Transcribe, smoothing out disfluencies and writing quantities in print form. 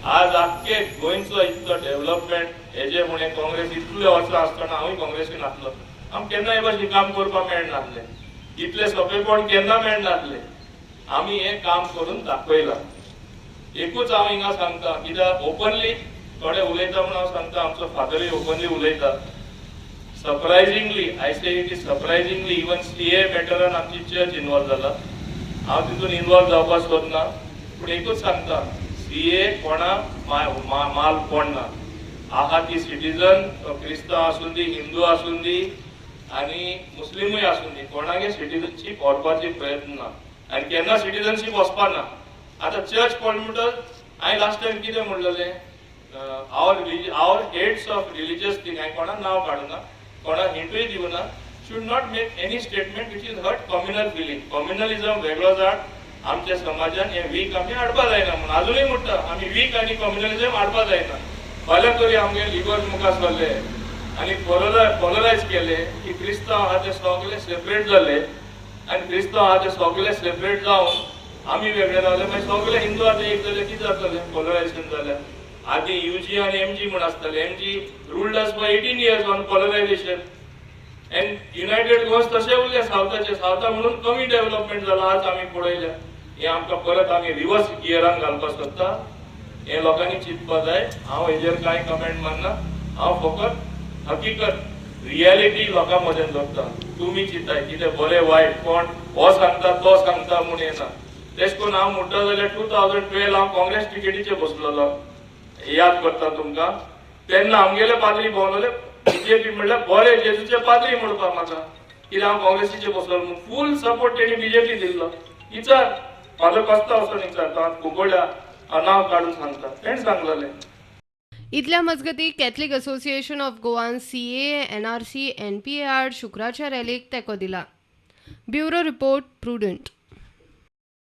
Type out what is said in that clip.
आज आख्खे गोंयचो इतलो डेव्हलपमेंट हेजे म्हणे काँग्रेस इतले वर्सां आसतना हांवूय काँग्रेसीन आसलो. आमकां केन्ना हे भाशेन काम करपाक मेळनासलें, इतलें सोंपेपण केन्ना मेळनासलें. आमी हें काम करून दाखयलां. एकूच हांव हिंगा सांगता, कित्याक ओपनली थोडे उलयता म्हणून हांव सांगता, आमचो फादरूय ओपनली उलयता. Surprisingly, I say it is surprisingly, even CAA मॅटरान आमची चर्च इनवॉल्व जाला. हांव तितून इनवॉल्व जावपाक सोदना, पूण एकूच सांगता, सीएए कोणा माल पडना. आहा ती सिटीजन, तो क्रिस्तांव आसूं दी, हिंदू आसूं दी आनी मुस्लिमूय आसूं दी, कोणागे सिटीजनशीप व्हरपाचे प्रयत्न ना आनी केन्ना सिटीजनशीप वचपा ना. आतां चर्च पडली म्हणटच हांवें लास्ट टायम कितें म्हणलेलें, our heads of religious thing, हांवें कोणाक नांव काडूना, कोणाक हिंटूय दिवना, should not make any statement which is hurt communal feeling. Communalism वेगळो जाण आमच्या समाजान हें वीक आमी हाडपा जायना म्हणून अजुनूय म्हणटा, आमी वीक आनी कम्युनलिझम हाडपा जायना. फाल्यां तरी आमगे लिगोर्ज मुखार सरले आनी पोलरायज केले की क्रिस्तांव आहा ते सगळे सेपरेट जाले आनी क्रिस्तांव आहा ते सगळे सेपरेट जावन आमी वेगळे रावले, मागीर सगळे हिंदू आतां एक जाले, कितें जातलें? पोलरायझेशन जाल्यार आदी युजी आनी एमजी म्हूण आसताले. MG ruled us for 18 years on polarization and united Goans तशें उरले सावथाचे. सावथा म्हणून कमी डेव्हलपमेंट जाला आज आमी पळयल्या. हें आमकां परत आमी रिवर्स गियरान घालपाक सोदता, हें लोकांनी चिंतपा जाय. हांव हेजेर कांय कमेंट मारना. हांव फकत हकीकत, रियलिटी लोकां मदें दवरता. तुमी चिंताय कितें बरें वायट. कोण हो सांगता, तो सांगता म्हूण येना. तेश करून हांव म्हणटा जाल्यार, 2012 हांव काँग्रेस टिकेटीचेर बसलेलो, याद करता तुमकां. तेन्ना आमगेले पाद्री भोंवलेले, बीजेपी म्हणल्यार बरे जेजूचे पाद्री म्हणपाक म्हाका, कित्याक हांव काँग्रेसीचे बसलो. फूल सपोर्ट तेणी बीजेपी दिल्लो. विचार फादर कोस्ता, वचोन विचार, तो कुंकळ्या हांव नांव काडून सांगता, तेणें सांगलेलें. इतल्या मजगती Catholic association of Goan CAA, NRC, NPA आड शुक्रारच्या रॅलीक तेंको दिला. Bureau report, prudent.